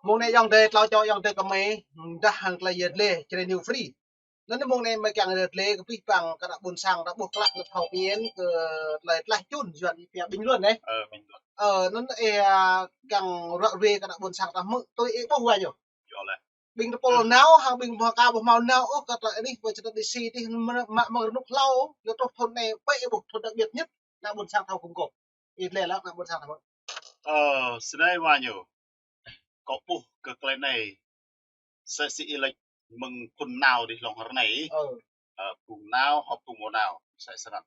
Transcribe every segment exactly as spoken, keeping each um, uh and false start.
Mơ̆ng anai ayŏng adơi, tlâo čô ayŏng adơi kơmơi, dah hăng tơlơi yơh lĕ, Jrai New Free. Anŭn mơ̆ng anai mơi kiăng yơh lĕ kơ pih păng kơ ană ƀôn sang ta ƀuh klă lĕ thâo pơmĭn kơ tơlơi tlaih čun yuan ih pia bình luận anai. Ơ, bình luận. Ơ, anŭn ih, a, kiăng ruai ruai kơ ană ƀôn sang ta hmư̆ tui ih ƀuh wa ñu. Yơh lĕ. Ƀing tơpul nao, hăng ƀing ƀuh ka ƀuh hmâo nao, ôh, kơ tơlơi anih, ƀơi čơtơ̆t DC tih mă mă rơnŭk hlâo, lĕ truh thŭn anai, ƀơi ih ƀuh thŭn đặc biệt nhất, ană ƀôn sang thâo gum gôp. Ih lĕ lă, ană ƀôn sang thâo. Ơ, snei wa ñu. Kâo ƀuh kơ tơlơi anai. Sĕ si ih lĕ mơ̆ng phŭn nao dih hlŏng hrơi anai. Ơ. Ơ, phŭn nao, hŏ phŭn mơ̆ nao, sĕ snăn.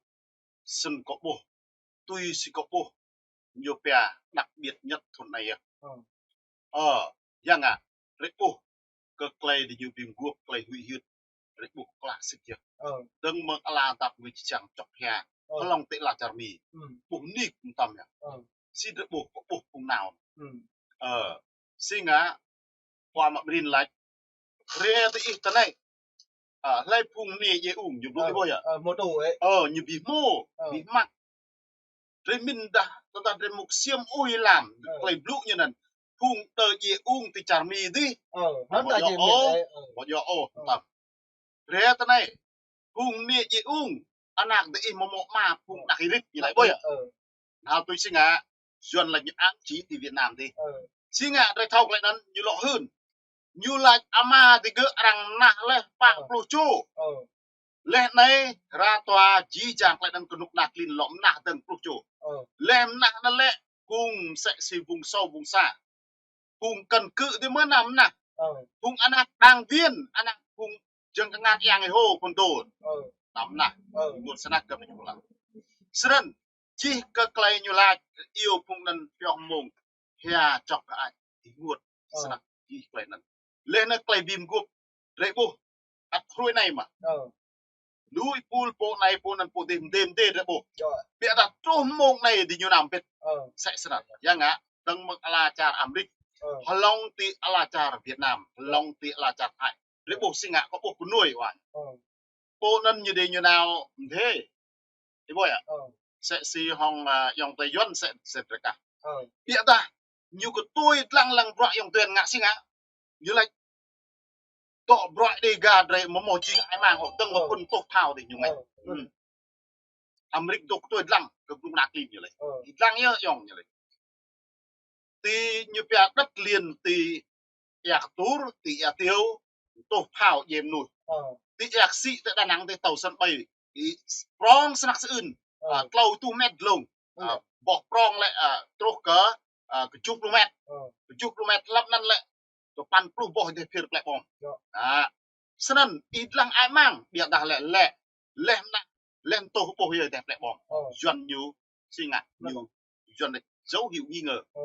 Snăn kâo ƀuh. Tui si kâo ƀuh. Ñu pia đặc biệt nhất thŭn anai yơh. Ơ. Ơ, yang ngă, rĕ ƀuh. Kơ tơlơi dih ñu ƀing guôp tơlơi huĭ hyưt. Rĕ ƀuh klă sĭt yơh. Ơ. Dơ̆ng mơ̆ng ala dap ngui či čang čŏk hia. Ơ. Hlŏng ti ala čar Mi. Ƀuh nik mơtam yơh. Ơ. Si rĕ ƀuh, kâo ƀuh phŭn nao. Ơ. Si ngă, Khua mă ƀrin lač. Rĕ ti ih tơ anai. Ơ, hlơi phung ni ye ung, ñu blŭ ih ƀuh yơh. Ơ, mô tô ê. Ơ, ñu bi hmô, bi hmăk. Rĕ min dah, tơdah rĕ mŭk siam ui lam, tơlơi blŭ ñu anŭn. Phung tơ ye ung ti čar Mi dih. Ơ, anŭn dah ye min ê, ơ. Ƀu djơ̆ ôh, tăm. Rĕ tơ anai, phung ni ye ung, anak dih ih mơ̆ mŏ ma, phung anak ih rĭt, ñu laĭ ƀuh yơh. Ơ. Nao tui si ngă, Yuan lač ñu ăt či ti Việt Nam dih. Ơ. Si ngă drei thâo tơlơi anŭn, ñu lŏ hưn. Ñu lač ama digơ̆ arăng mơnah leh pă pluh čô. Ơ. Leh anai, ră tua jih jang tơlơi anŭn kơnuk kơna klin lŏ mơnah dơ̆ng pluh čô. Ơ. Leh mơnah anŭn lĕ, kung sĕ si vùng sâu vùng xa. Phung căn cứ dih mơ̆ nao mơnah. Ơ. Phung anak đảng viên, anak phung jơ̆ng kơngan yang ih hô phun dôn. Ơ. Nao mơnah. Ơ. Ih ƀuh snăk kơ ƀing ñu lač. Snăn, jih kơ tơlơi ñu lač, iâu phung anŭn pioh mông, hia čŏk kơ ai, ih ƀuh snăk, jih tơlơi anŭn. Leh anŭn tơlơi bi mguôp, drei ƀuh, ăt hruê anai mơ̆. Ơ. Lui pul pô anai pô anŭn pô dih mdê mdê drei ƀuh. Yơh. Biă dah truh mông anai dih ñu nao mbĭt. Ơ. Sĕ snăn. Yang ngă, dơ̆ng mơ̆ng ala čar Amêrik. Ơ. Hlŏng ti ala čar Việt Nam. Hlŏng ti ala čar Thái. Drei ƀuh si ngă kơ ƀuh pơnuai wa. Ơ. Pô anŭn ñu dih ñu nao mdê. Ih ƀuh yơh. Ơ. Sĕ si hŏng, a, ayŏng tơi Yuan sĕ, sĕ drei kah. Ơ. Biă dah, ñu kơ tui dlăng lăng bruă ayŏng tơi Yuan ngă si ngă. Ñu lač. Tŏ bruă Dega drei mơ̆ mơ̆ jing ai mang ôh, dơ̆ng mơ̆ phŭn tuh thâo dih ñu ngă. Ơ. Amêrik dŏ tui dlăng kơ kơnuk kơna klin ñu lač. Ơ. Dlăng yơh ayŏng ñu lač. Ti ñu pia đất liền ti Ia Ktur, ti Ia Tiêu, tuh thâo djem nuih. Ơ. Ti Ia Ksĭ, ti Đà Nẵng, ti tàu sân bay. Ti prong snăk sơưn. Ơ. A, tlâo êtuh met dlông. Ơ. A, boh prong lĕ, a, truh kơ, a, kơjuh pluh met. Ơ. Kơjuh pluh met hlăm anŭn lĕ. Tơpăn pluh boh dêh phir plĕ ƀom. Yơh. A, snăn, ih dlăng ai mang, biă dah lĕ, lĕ, leh mơnah, leh mtuh ƀuh yơh dêh plĕ ƀom. Ơ. Yuan ñu, si ngă, ñu, Yuan djâu hyu nghi ngờ. Ơ.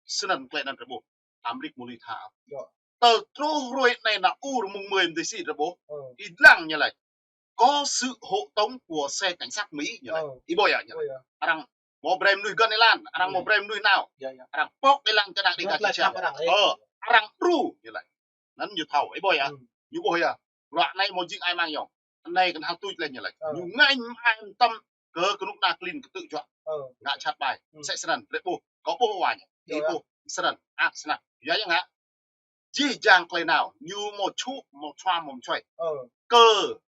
Snăn tơlơi anŭn drei ƀuh. Amêrik mơ̆ lui tha. Yơh. Tơ truh hruê anai nao ur mơ̆ng mơi mdê si drei ƀuh. Ơ. Ih dlăng ñu lač. Có sự hộ tống của xe cảnh sát Mỹ ñu lač. Ơ. Ih ƀuh yơh ñu lač. Ơ, yơh. Arăng mơ̆ brei mnuih găn êlan, arăng mơ̆ brei mnuih nao. Yơh, yơh. Arăng pŏk êlan kơ đang đi găn čang. Arăng, ơ. Ơ, arăng đru ñu lač. Anŭn ñu thâo, ih ƀuh yơh. Ñu ƀuh yơh. Bruă anai mơ̆ jing ai mang yơh. Anai kăn hal tuč leh ñu lač. Ơ. Ñu ngă ai mơtam kơ kơnuk kơna klin kơtư̆ juă. Ơ. Ngă čăt ƀai. Sĕ snăn, drei ƀuh. Kâo ƀuh wa ñu. Ih ƀuh. Snăn, ăt snăk. Yua yang ngă. Jih jang tơlơi nao, ñu mơ̆ čuh, mơ̆ čuăm, mơ̆ čuai. Ơ. Kơ,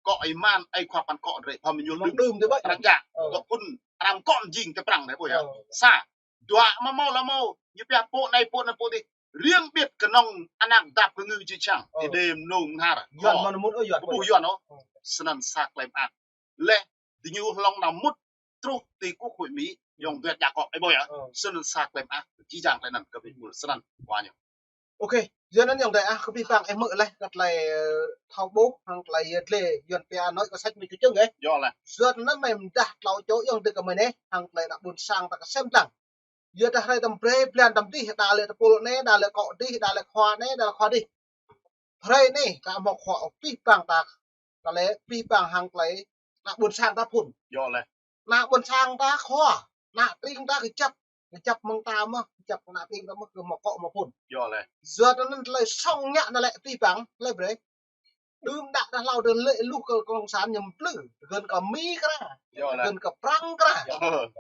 kơ ih man, ih khua păn kơ drei, pha mơñul đưm. Đưm tơ ƀai. Arăng jak, ơ, kơ phŭn, arăng kơ jing tơ prăng drei ƀuh yơh. Ơ. Sa, dua mơ̆ mơ̆ lă mơ̆, ñu pia pô anai, pô anŭn, pô dih. Riêng biệt kơnơ̆ng anak dap kơ ngư či čang, ơ, ti đêm nung mơnhar. Yuan mơ̆n mŭt, ơ, Yuan. Kơ ƀuh Yuan, ơ. Ơ. Snăn sa tơlơi mơak. Leh, dih ñu hlŏng nao mŭt truh ti quốc hội Mỹ, ayŏng adơi Jakob, ih ƀuh yơh. Ơ. Snăn sa tơlơi mơak, jih jang tơlơi anŭn kơ ƀing ƀuôn snăn wa ñu. Ôkê, yua anŭn ayŏng adơi ah, kơ pih păng ih hmư̆ leh kơ tơlơi, ơ, thâo ƀuh, hăng tơlơi yơh lĕ, Yuan pia nói có sách mách có chứng ê. Yơh lĕ. Yua anŭn mơi mdah tlâo čô ayŏng adơi kơ mơi anai, hăng tơlơi ană ƀôn sang ta kơsem dlăng. Yua dah hrơi tăm brei blan tăm dih, đa lĕ tơpul anai, đa lĕ kâo dih, đa lĕ khua anai, đa lĕ khua dih. Hrơi anai, ta mơ̆ khua ôh pih păng ta, ta lĕ pih păng hăng tơlơi ană ƀôn sang ta phŭn. Yơh lĕ. Ană ƀôn sang ta khua, ană tring ta kơjăp, kơjăp mơ̆ng ta mơ̆, kơjăp ană tring ta mơ̆, kơ mơ̆ kŏ mơ̆ phŭn. Yơh lĕ. Yua anŭn tơlơi sŏng ngă anŭn lĕ pih păng, lĕ brei. Đưm đă dah hlâo dơ̆ng lĕ luh kơ cộng sản ñu mplư, gơ̆n kơ Mi kra, yơh lĕ, gơ̆n kơ Prăng kra. Yơh.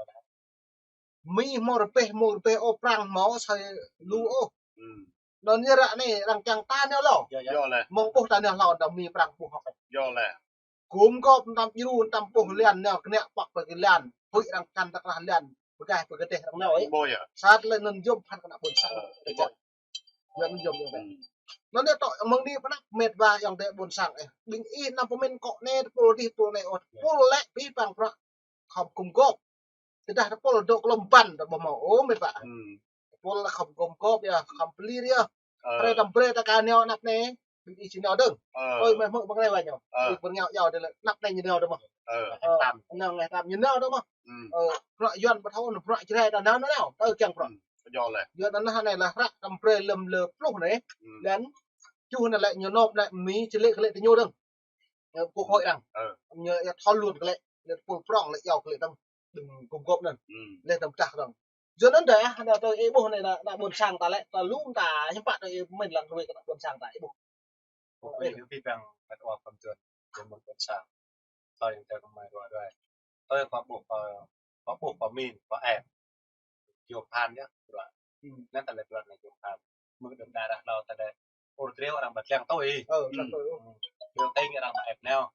Mi mơ̆ rơbeh, mơ̆ rơbeh ôh, Prăng mơ̆ sơi lu ôh. Anŭn yơh ră anai arăng kiăng ta nao hlâo. Yơh, yơh. Yơh lĕ. Mơ̆ng ƀuh ta nao hlâo, ta mĭn prang ƀuh hŏk. Yơh lĕ. Gum gŏp tam djru tam ƀuh lan nao kơnă pŏk pơ kơ lan. Huĭ arăng kăn ta krah lan. Pơgai pơ kơdeh arăng nao, ơ. Ƀu yơh. Sat lĕ anŭn yôm phăn kơ ană ƀôn sang. Ơ, ƀu yơh. Yua anŭn yôm yơh. Hmm. Anŭn yơh tŏ mơ̆ng anai pơ anăp met wa ayŏng adơi ƀôn sang, ơ. Ƀing ih anăm pơmĭn kŏ anai tơpul adih tơpul anai ôh. Tơpul lĕ abih bang bruă khŏm gum gŏp. Tơdah tơpul dŏ klŏm ƀăn ta ƀu hmâo ôh met wa. Hmm. Tơpul khŏm gum gŏp yơh, khŏm pơlir yơh. Ơ. Hrơi tăm brơi ta ka nao anăp anai, ƀing ih či nao dơ̆ng. Ơ. Ơi, mơi hmư̆ ƀơ̆ng rơi wa ñu. Ơ. Ƀing pơrơngiao yơh dơ̆ng, anăp anai ñu nao dơ̆ng mơ̆. Ơ. Ơ, tam. Nao anai tam ñu nao dơ̆ng mơ̆. Hmm. Ơ, bruă Yuan ƀu thâo, bruă Jrai ta nao nao, tơ kiăng bruă. Hmm. Yơh lĕ. Yua anŭn anai lĕ hră tăm brơi lơ̆m lơ pluh anai. Hmm. Lĕ, čuh anai lĕ ñu nộp anai Mi či lĕ kơ lĕ tơ ñu dơ̆ng. Ơ, Quốc hội arăng. Ơ. Ñu yơh thâo luôn kơ lĕ, lĕ tơpul prŏng lĕ yua kơ lĕ tăm, đơ̆ng gum gŏp anŭn. Hmm. Lĕ tăm tah arăng. Yua anŭn đơi, ah, anai tơ ih ƀuh anai ană, ană ƀôn sang ta lĕ, ta lŭm ta, hiư̆m pă tơ ih mĭn lăng ruai kơ ană ƀôn sang ta ih ƀuh. Ơ, ih ƀuh abih bang met wa khŏm tơ̆n, tơ̆n mơ̆ng ƀôn sang. Tơ ih tơ kơmơi ruă đơi. Tơ ih kơ ƀuh, ơ, kơ ƀuh kơ mĭn, kơ ĕp. Yôm phăn yơh, bruă. Hmm. Anŭn ta lĕ bruă anai yôm phăn. Mơ̆ng đưm đă đah hlâo ta lĕ ur triu arăng ƀu tlang tui. Ơ, tlang tui. Hmm. Triu teng arăng ƀu ĕp nao.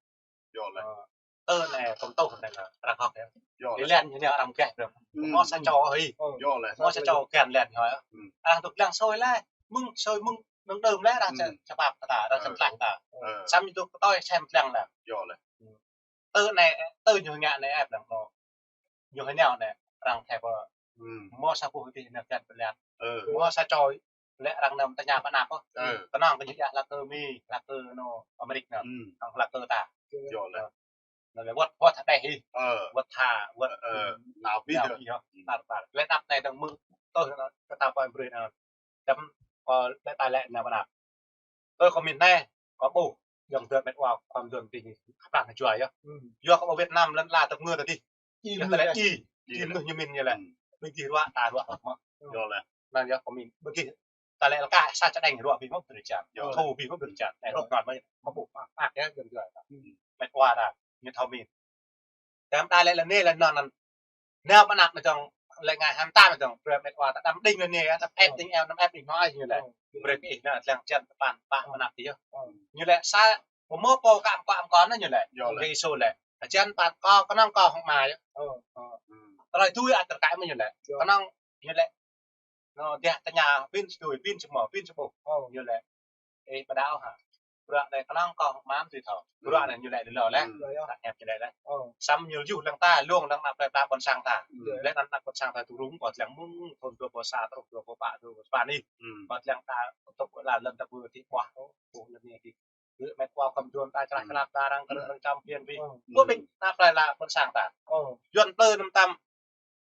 Yơh lĕ. Ơ, tơ anai tơm tŭ anai lĕ arăng hŏk yơh. Yơh lĕ. Ih lan ñu anai arăng geh bruă. Hmm. Hmâo sa čô hĭ. Ơ. Yơh lĕ. Hmâo sa čô kiăng lan hĭ. Hmm. Arăng tŭ tlang sui lĕ. Mơ̆ng sui mơ̆ng đơ̆ng đơ̆m lĕ arăng. Hmm. Ča-, čapap ta, arăng. Ơ. Čăm tlang ta. Ơ. Săm ñu tŭ kơtoi sem tlang lĕ. Yơh lĕ. Tơ anai, tơ ñu ngă anai ĕp lăng mơ̆. Ñu hơneo anai, arăng thep pơ. Hmm. Hmâo sa boh adih anai kiăng pơlian. Ơ. Hmâo sa čô lĕ arăng năm tơña pơ anăp ôh. Ơ. Kơnơ̆ng kơ ñu yơh hla kơ Mi, hla kơ anŭn Amêrik anŭn. Hmm. Arăng hla kơ ta. Yơh lĕ. Ơ. Anŭn lĕ wơ̆t, wơ̆t hơdeh hĭ. Ơ. Wơ̆t tha, wơ̆t. Ơ, ơ, hmm, nao abih yơh. Nao abih yơh. Hmm. Tar, tar. Lĕ anăp anai dơ̆ng mơ̆, tơl kơ ta pơm brơi anŭn. Čăm, ơ, lĕ ta lĕ nao pơ anăp. Tơ kơ mĭn anai, kơ ƀuh, ayŏng adơi met wa khŏm tơ̆n adih, khăp lăng jua yơh. Hmm. Yua kơ ƀuh Việt Nam lŏn ala tơpơngư ta adih. Ih yơh ta lĕ ih, ih mơnuih ñu mĭn ñu lĕ. Hmm. Ƀing gih ruă, ta ruă hŏk mơ̆. Yơh lĕ. Anŭn yơh kơ mĭn. Ƀing gih, ta lĕ lơka sa čơđeng ruă abih mơ̆ ƀu djơ̆. Yơh. Thâo abih mơ̆ ƀu djơ̆. Anai hrŏm anŭn mơ̆, mơ̆ ƀuh pă, pă yơh, ayŏng adơi. Hmm. Met wa ta, ñu thâo mĭn. Tơm ta lĕ lĕ anai lĕ anŭn anŭn. Nao pơ anăp anai dơ̆ng, lĕ ngă hăng ta anai dơ̆ng, brơi met wa ta đăm đing lĕ anai, đăm ĕp đing eo, đăm ĕp đing hnoi ñu lĕ. Ơ. Brơi kơ ih anai, lăng jăn tơpăn, pă pơ anăp adih yơh. Ơ. Ñu lĕ sa, pơmơ̆ pô kăm kơ am kon anai ñu lĕ. Yơh lĕ. Brơi ih sô lĕ. Jăn tơpăn kơ, kơnơ̆ng kơ hŏng mă yơh. Ơ, ơ. Tơlơi tui ăt tơkai mơ̆ ñu lĕ. Yơh. Kơnơ̆ng ñu lĕ. Anŭn, dah tơña pin sui, pin sui mơ̆, pin sui ƀuh. Ơ. Ñu lĕ. Ih, ƀu đaŏ hă. Bruă anai kơnơ̆ng kơ hmam tui thâo. Bruă anai ñu lĕ đưm đă lĕ. Hmm. Yơh, yơh. Tơña ñu lĕ lĕ. Ơ. Săm ñu yơh lăng ta, lông lăng anăp plei pla ƀôn sang ta. Hmm. Lĕ anăn anăp ƀôn sang ta tŭ rŭng, kơ lăng mơ̆ng thun dua rơbâo sa, truh dua rơbâo pă, dua rơbâo sapăn anai. Hmm. Kơ lăng ta tŭk la lŏn ta ƀu ti ƀuah ôh, ƀuh lŏn anai ti. Met wa khŏm tơ̆n ta črah črap ta arăng kơ arăng čăm phiăn abih. Ơ. Kơ ƀing anăp plei pla ƀôn sang ta. Ơ. Yuan plư năm tăm.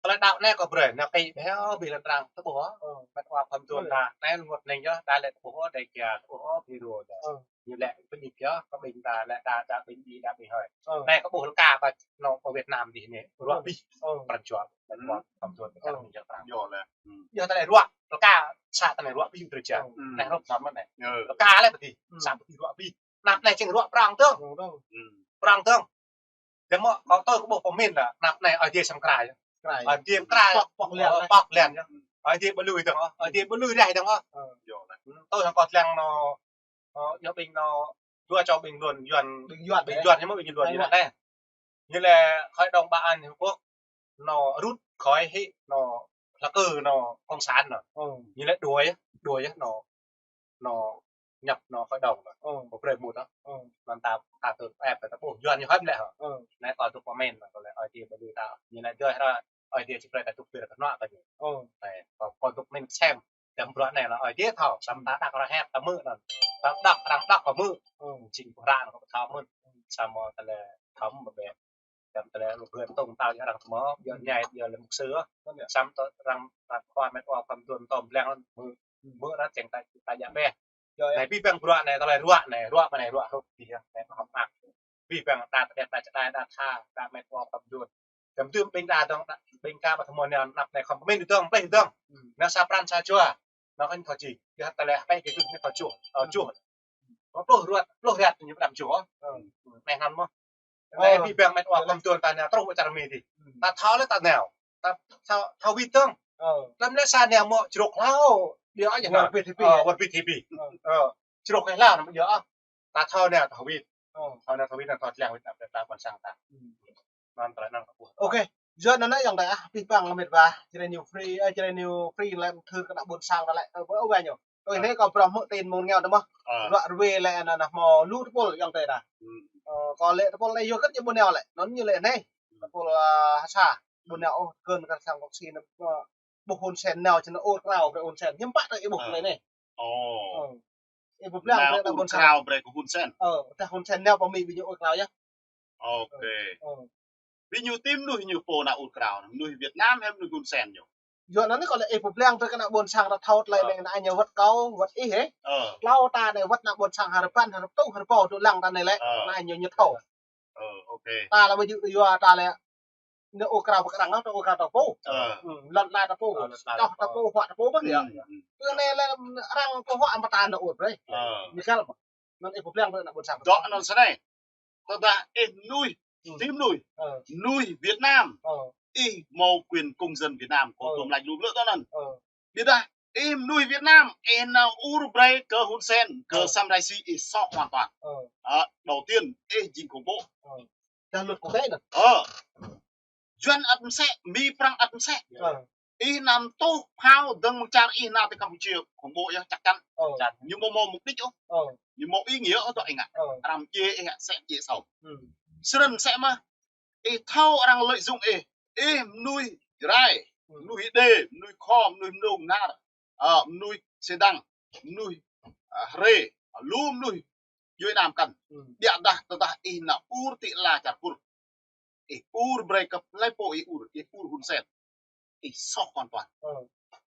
Tơlơi đaŏ anai kơ brơi, anai kơ ƀiă, ƀiă lŏn arăng, tơƀuh, ơ, met wa khŏm tơ̆n ta, anai lŏn wơ̆t anai yơh, ta lĕ tơƀuh, ơ, đe kia, tơƀuh, ơ, video yơh. Ơ. Ñu lĕ, pơñik yơh, kơ ƀing ta lĕ, ta, ta ƀing ih, ta ƀing hơi. Ơ. Anai kơ ƀuh lơka ƀă, anŭn kơ Việt Nam adih anai, ruă abih, ơ, pran jua, met wa khŏm tơ̆n ta, ơ, anai yơh arăng. Yơh lĕ. Hmm. Yơh ta lĕ ruă, lơka, sa ta anai ruă abih drơi jăn. Hmm. Anai ruă mơ̆n anai. Yơh. Lơka lĕ pơdih, hmm, sa pơdih ruă abih. Anăp anai čang ruă prŏng tơ̆ng. Prŏng tơ̆ng. Prŏng tơ̆ng. Dăm mơ̆, kâo tui kơ ƀuh pơmĭn lĕ, anăp anai Ơi Adai săm kra yơh. Kra yơh. Ơi Adai kra yơh. Pŏk, pŏk lĕ. Ơ, pŏk lĕ yơh. Ơi Adai ƀu lui dơ̆ng ôh. Ơi Adai ƀu lui rai dơ̆ng ôh. Ơ. Yơh lĕ. Tui hăng kâo lăng anŭn, ơ, yơh ƀing anŭn, dua čô ƀing Yuan, Yuan. Ƀing Yuan, ƀing Yuan, yơh mơ̆ ƀing Yuan, Yuan anai. Ñu lĕ Hội đồng Bảo an Liên Hợp Quốc, anŭn rút khỏi hĭ, anŭn, lá cờ, anŭn, cộng sản anŭn. Ơ. Ñu lĕ đuổi, đuổi, anŭn, anŭn, nhập anŭn hội đồng anŭn. Ơ. Kơ brơi mŭt anŭn. Ơ. Anŭn ta, ta tŭ ĕp ta ƀuh Yuan ñu hăm lĕ hă. Ơ. Anai kâo tŭ comment anŭn, kâo lĕ Ơi Adai ƀu lui ta. Ñu lĕ dơi hra, Ơi Adai či brơi ta tŭ pir kơnuă kơ ñu. Ơ. Anai, kâo, kâo tŭ comment sem. Dăm bruă anai lĕ Ơi Adai thâo, săm ta đăk arăng hep ta hmư̆ anŭn. Ta đăk arăng đăk kâo hmư̆. Ơ. Jing pơhră anŭn kâo thâo mơ̆n. Samơ̆ ta lĕ thâo mơ̆ ƀĕ. Dăm tơlơi lu gơ̆ tông tao yơh arăng tơmơ̆, yơh ñai, yơh lĕ mục sư. Samơ̆ tơ arăng, arăng khua met wa khŏm tơ̆n tơ̆m lăng mơ̆, mơ̆ ră čang ta, ta djă bĕ. Yơh, yơh. Anai abih bang bruă anai, tơlơi ruă anai, ruă mơ̆ anai, ruă hrup adih yơh, anai khŏm mă. Abih bang ta tơdĕt, ta čơđai, ta tha, ta met wa khŏm tơ̆n. Dăm tơ̆m ƀing ta dơ̆ng, ta, ƀing ka ƀă tơmơ̆ anai, anăp anai khŏm pơmĭn dơ̆ng, plih dơ̆ng. Hmm. Anai sa pran sa jua. Anŭn kơ ñu thâo či. Yơh tơlơi hơpĕ kơ ñu thâo čuh, ơ, čuh. Ơ, pluh ruă, pluh ruă ñu pơđăm čuh. Ơ. Anai anŭn mơ̆n. Anai abih bang met wa khŏm tơ̆n ta nao truh pơ čar Mi adih. Hmm. Ta thâo lĕ ta nao. Ta thâo, thâo wĭt dơ̆ng. Ơ. Lăm lĕ sa nao mơ̆ čruk hlâo. Ƀiă aja. Wơr bit hipi. Ơ, wơr bit hipi. Ơ. Ơ. Čruk kơ lăn, ƀiă ah. Ta thâo nao ta wĭt. Ơ. Thâo nao ta wĭt, ta thâo tlang wĭt, ta, ta ƀôn sang ta. Hmm. Anŭn tơlơi anŭn kơ ƀuh. Ok. Yua anŭn yơh ayŏng adơi ah, pih păng lăm met wa. Jrê ñu free, ơ, jrê ñu free lăm thư kơ ană ƀôn sang ta lĕ. Ơ, ƀơi ơ wa ñu. Ơ, anai kâo brơi hmư̆ tin mơ̆ng ñu tơ mơ̆. Ơ. Ruă rơwe lĕ anŭn anŭn hmâo lu tơpul ayŏng adơi ta. Hmm. Ơ, kâo lĕ tơpul anai yua kơ ñu ƀu nao lĕ. Anŭn ñu lĕ anai. Tơpul, ơ, ha sa. Ƀu nao ôh, kơn kơ sang kok si anŭn, ơ, ƀuh Hun Sen nao, čơnă ur krao brơi Hun Sen. Hiư̆m pă tơ ih ƀuh lĕ anai. Ơ. Ơ. Ih ƀuh blang brơi ană ƀôn sang. Ur krao brơi kơ Hun Sen. Ơ, tah Hun Sen nao pơ Mi ƀing ñu ur krao yơh. Ok. Ơ. Ƀing ñu tĭm mơnuih ñu pô nao ur krao, mơnuih Việt Nam hĕ mơnuih Hun Sen ñu. Yua anŭn kâo lĕ ih ƀuh blang brơi kơ ană ƀôn sang ta thâo tơlơi anai, ană ñu wơ̆t kâo, wơ̆t ih hĕ. Ơ. Klâo ta anai wơ̆t ană ƀôn sang ha rơbăn, ha rơtuh, ha rơbâo tơlơi lăng ta anai lĕ, ană ñu ñu thâo. Ơ, ok. Ta lĕ ƀu djơ̆ yua ta lĕ. Ñu ur krao pơ kơđăng, ta ur krao ta pô. Ơ. Hmm, lŏn ta ta pô. Ơ, lŏn ta ta pô. Čoh ta pô, huă ta pô mơ̆n yơh. Hmm. Tơ anai lĕ arăng pô huă mơta ñu ur brơi. Ơ. Ñu kăl mơ̆n. Anŭn ih ƀuh blang brơi ană ƀôn sang. Dŏ anŭn snei. Tơdah ih mơnuih, hmm, tĭm mơnuih. Ơ. Mơnuih Việt Nam. Ơ. Ih hmâo quyền công dân Việt Nam, kâo tŭm laĭ lu blư̆ tơ anŭn. Ơ. Ƀiădah ih mơnuih Việt Nam, ih nao ur brơi kơ Hun Sen, kơ Sam Rainsy, ih soh hoàn toàn. Ơ. Ơ, đầu tiên, ih jing khủng bố. Ơ. Tah luật quốc tế anŭn. Ơ. Yuan ăt mơsĕ, Mi Prăng ăt mơsĕ. Ơ. Ih năm tuh phao dơ̆ng mơ̆ng čar ih nao tơ Campuchia khủng bố yơh, chắc chắn. Ơ. Ñu ƀu hmâo mục đích ôh. Ơ. Ñu hmâo ý nghĩa ôh tơ ih ngă. Ơ. Arăng pơdjai ih, sĕ pơdjai sâu. Hmm. Snăn mơsĕ mơ̆. Ih thâo arăng lợi dụng ih. Ih mơnuih Jrai, hmm, mơnuih Êđê, mơnuih Kho, mơnuih Mnông Nar, ơ, mơnuih Sêdăng, mơnuih, ơ, Hrê, ơ, lu mơnuih djuai anăm kăn. Hmm. Ƀiădah tơdah ih nao ur ti ala čar Kur. Ih ur brơi kơ hlơi pô ih ur, ih ur Hun Sen. Ih soh hoàn toàn. Ơ.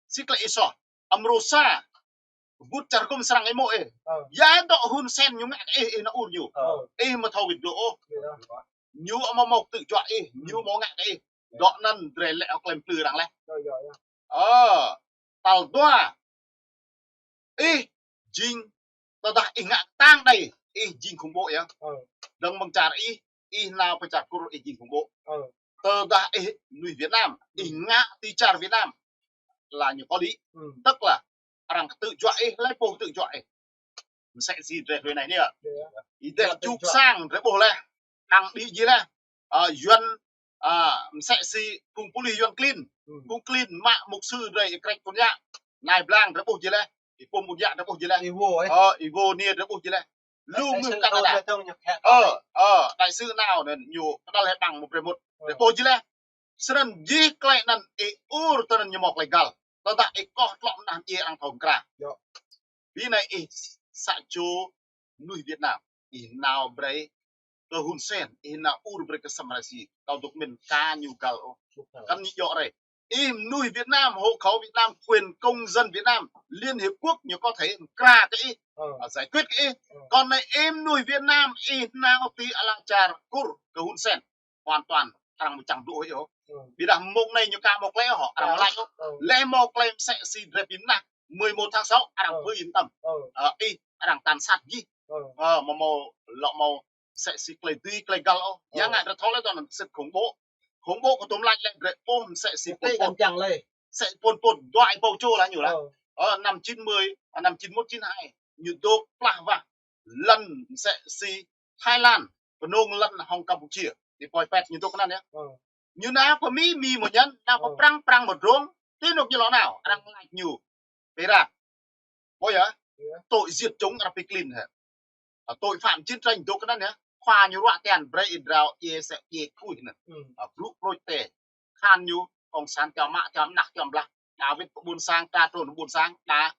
Sĭt lĕ ih soh. Amrô sa, ƀut čar gum srăng ih mơ̆ ih. Ơ. Yua dŏ Hun Sen ñu ngă kơ ih, ih nao ur ñu. Ơ. Ih ƀu thâo wĭt dŏ ôh. Yơh. Ñu amâo mâo tơjuă ih, ñu, hmm, amâo ngă kơ ih. Yơh. Dŏ anŭn drơi lĕ hŏk lĕm plư arăng lĕ. Yơh, yơh, yơh. Ơ, tal dua. Ih jing, tơdah ih ngă kơtang đơi, ih jing khủng bố yơh. Ơ. Dơ̆ng mơ̆ng čar ih, ih nao pơ čar Kur ih jing khủng bố. Ơ. Tơdah ih mơnuih Việt Nam, ih, hmm, ngă ti čar Việt Nam, là ñu có lý. Hmm. Tức là arăng kơ tơjuă ih, hlơi pô tơjuă ih. Mơsĕ si drơi hrơi anai anai. Yơh. Ih dêh čuk sang drơi ƀuh leh. Đang đĭ jih leh. Ơ, Yuan, ơ, mơsĕ si phung pôlis Yuan klin. Hmm. Phung klin mă mục sư drơi ih krĕč Pôn Yă. Anai blang drơi ƀuh jih leh. Ih pum Pôn Yă drơi ƀuh jih leh. Ih wô, ơ. Ơ, ih wô anai drơi ƀuh jih leh. Lu mơnuih mơkăn đa. Ơ, ơ, đại sứ nao anŭn ñu pơđăl hĕ ƀăng mơ̆ brơi mŭt. Ơ. Drơi ƀuh jih leh. Snăn jih tơlơi anŭn ih ur tơ anŭn ñu hmâo tơlơi găl. Tơdah ih koh tlŏ mơnah mơjê arăng thâo mơkra. Yơh. Ƀing anai ih sa čô mơnuih Việt Nam. Ih nao brơi kơ Hun Sen, ih nao ur brơi kơ Sam Rainsy. Kâo dŏ mĭn ka ñu găl ôh. Kăn ñu djŏ rai. Ih mơnuih Việt Nam, hộ khẩu Việt Nam, quyền công dân Việt Nam, Liên Hiệp Quốc ñu có thể mơkra kơ ih, ơ, giải quyết kơ ih. Ơ. Kŏn anai ih mơnuih Việt Nam, ih nao ti ala čar Kur kơ Hun Sen. Hoàn toàn arăng ƀu čang dŏ ih ôh. Ơ. Ƀiădah mông anai ñu ka hmâo tơlơi ôh, arăng, ơ, laĭ ôh. Ơ. Leh hmâo tơlơi mơsĕ si drơi ƀing mơnah mười một tháng sáu, arăng, ơ, pơhơi yên tâm. Ơ. Ơ, ih, arăng tàn sát jih. Ơ. Ơ, mơ̆ hmâo, lŏ hmâo mơsĕ si tơlơi dưi, tơlơi găl ôh. Ơ. Yang ngă drơi thâo leh tơ anŭn sĭt khủng bố. Khủng bố kơ tŭm laĭ leh drơi ƀuh mơsĕ si Pôn Pot. Mơsĕ si Pôn Pot dua ih pô čô lah ñu lah. Ơ. Ơ, năm chín mươi, à, năm chín mốt chín hai. Ñu dŏ plah wah lŏn mơsĕ si Thái Lan, pơnông lŏn hŏng Campuchia, ti poi pet ñu dŏ kơ anŭn yơh. Ơ. Ñu nao pơ Mi, Mi mơ̆ ñăn, nao pơ, ơ, Prăng, Prăng mơ̆ drông, ti anŭn ñu lŏ nao, arăng laĭ ñu pirate. Ƀuh yơh, yơh, tội giết chóc arăng pơklin hĕ. À, tội phạm chiến tranh dŏ kơ anŭn yơh. Khua ñu ruă tian brơi ih drao, ih sĕ ih kuih anŭn. Ừ. À, brŭ prôč tê. Khan ñu, cộng sản tiŏ mă, tiŏ mơnah, tiŏ blah. Đa wĭt pơ ƀôn sang, đa trŭn ƀôn sang, đa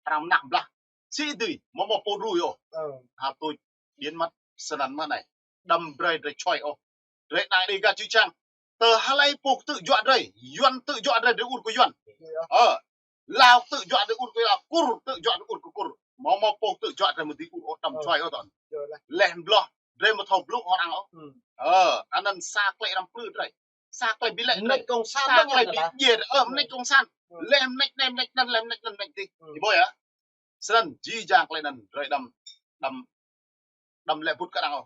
arăng mơnah blah. Sĭ dưi, mơ̆ hmâo pô rui ôh. Ơ. Hă, tui biến mất, snăn mơ̆ anai. Đăm brơi drơi čuai ôh. Drơi anai đĭ gah čư̆ čang. Tơ hlơi pô tơjuă drơi, Yuan tơjuă drơi, drơi ur kơ Yuan. Ơ. Lao tơjuă drơi ur kơ Lao, Kur tơjuă drơi ur kơ Kur. Mơ̆ hmâo pô tơjuă drơi mơ̆ dưi ur ôh, đăm čuai ôh tơl. Leh blah, drơi mơ̆ thâo blŭ hŏ arăng ôh. Ơ, anăn sa tơlơi arăng plư drơi. Sa tơlơi bi lĕ drơi. Mơneč cộng sản, sa tơlơi bi djai, ơ, mơneč cộng sản. Leh mơneč anai, mơneč anăn, leh mơneč anăn, mơneč adih. Ih ƀuh yơh. Snăn jih jang tơlơi anăn drơi đăm, đăm, đăm lĕ bŭt kơ arăng ôh.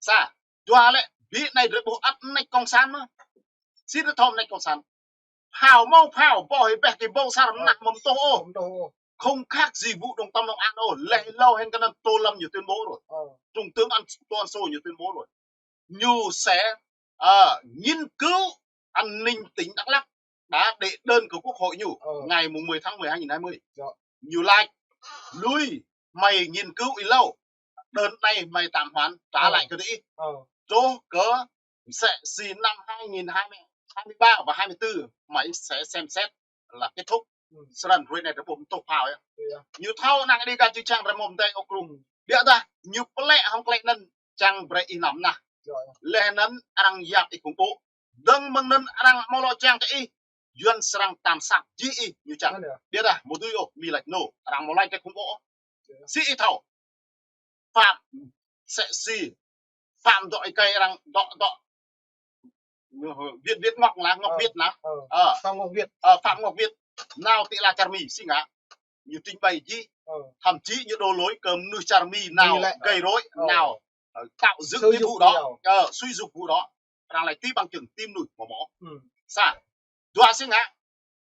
Sa, dua lĕ, ƀing anai drơi ƀuh ăt mơneč cộng sản mơ̆. Sĭt drơi thâo mơneč cộng sản. Phao mâo phao, ƀô̆ hĭ ƀĕ kơ ƀô̆ sar mơnah mơ̆m tôh ôh. Mơ̆m tôh ôh. Không khác gì vụ Đồng Tâm Long An ôh. Laih hlâo hĭn kơ anŭn Tô Lâm ñu tuyên bố rồi. Ờ. Trung tướng An, Tô Ân Sô ñu tuyên bố rồi. Ñu sẽ, ờ, nghiên cứu an ninh tỉnh Đắk Lắk đã đệ đơn của Quốc hội ñu. Ờ. Ngày mùng mười tháng mười hai nghìn hai mươi. Dạ. Ñu laĭ, lui, mày nghiên cứu hlâo. Đơn anai mày tạm hoãn, trả Ờ. lại kơ tơ ih. Ờ. Truh kơ msĕ si năm hai nghìn hai mươi, hai mươi ba và hai mươi tư mày sẽ xem xét là kết thúc. Ừ. Snăn hrơi anai drei ƀuh mơ̆m tôh phao yơh. Iya. Ñu thâo ană Đêga čư̆ čhiăng drei mơ̆m tơlơi ôk krung. Ƀiădah ñu plĕ hŏng klĕ anŭn čang brei ih nao mơnah. Iya, iya. Laih anŭn arăng yap ih khủng bố. Dơ̆ng mơ̆ng anŭn arăng mâo lŏ čang kơ ih, Yuăn srăng tăm sat jih ih ñu čang. Anŭn yơh. Ƀiădah mơ̆ dưi ôh, Mi laĭ nô, arăng mâo laĭ kơ khủng bố. Iya. Si ih thâo. Phạm, msĕ si Phạm dŏ ih kơi arăng dŏ, dŏ Việt, Việt Ngọc lah, Ngọc Ờ, Việt lah. Ờ. Ờ. Phạm Ngọc Việt. Ờ, Phạm Ngọc Việt. Nao ti ala čar Mi, si ngă. Ñu trình bày jih. Ờ. Thậm chí ñu đổ lỗi kơ mnuih čar Mi nao Mi lĕ. Gây rối, Ờ. nao, ờ, tạo dựng Xúi cái vụ đó. Ờ, xúi giục vụ đó. Arăng laĭ ti bằng chứng, ti mnuih, mơ̆ mơ̆. Ừ. Sa. Dua si ngă.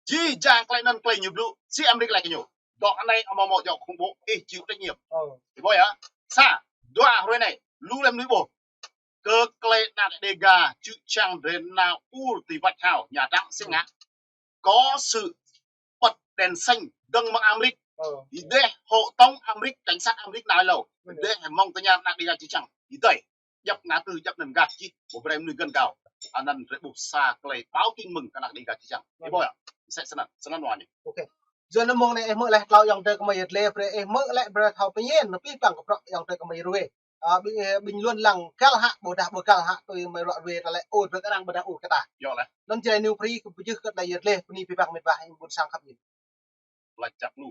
Jih jang klĕ anŭn klĕ ñu blŭ, si Amêrik laĭ kơ ñu. Dŏ anai amâo mâo djŏ khủng bố, ih chịu trách nhiệm. Ờ. Ih ƀuh yơh. Sa, dua hrơi anai, lu lăm mnuih ƀuh. Kơ klĕ ană Đêga čư̆ čhiăng drei nao ur ti White House, Nhà Trắng si ngă. Có sự bật đèn xanh dơ̆ng mơ̆ng Amêrik. Ờ. Ih dêh, hộ tống Amêrik, cảnh sát Amêrik nao hlâo. Ih dêh, mơ̆ng tơña ană Đêga čư̆ čhiăng. Ih dêh. Djăp ngă tơ, djăp anăn gah čih, ƀu brei mnuih găn gao. Anăn drei ƀuh sa klei báo tin mừng kơ ană Đêga čư̆ čhiăng. Ih ƀuh yơh, msĕ snăn, snăn wa ñu. Ok. Yua anŭn mơ̆ng anai ih hmư̆ laih tlâo ayŏng adơi kơ mơi yơh lĕ, brei ih hmư̆ lĕ brei thâo pơñen, anŭn pih păng kơ bruă ayŏng adơi kơ mơi ruai. Ơ, ƀing, ơ, ƀing luăn lăng găl hă, ƀôdah ƀu găl hă, tui mơi ruă ruai ta lĕ, ơ, brei arăng ƀôdah ur kơ ta. Yơh lĕ. Anŭn jrai New Free kơ pơjưh kơ tlei yơh lĕ, bơni pih păng mĭt wa, ih ƀuôn sang khăp ñu. Laĭ čăk lu.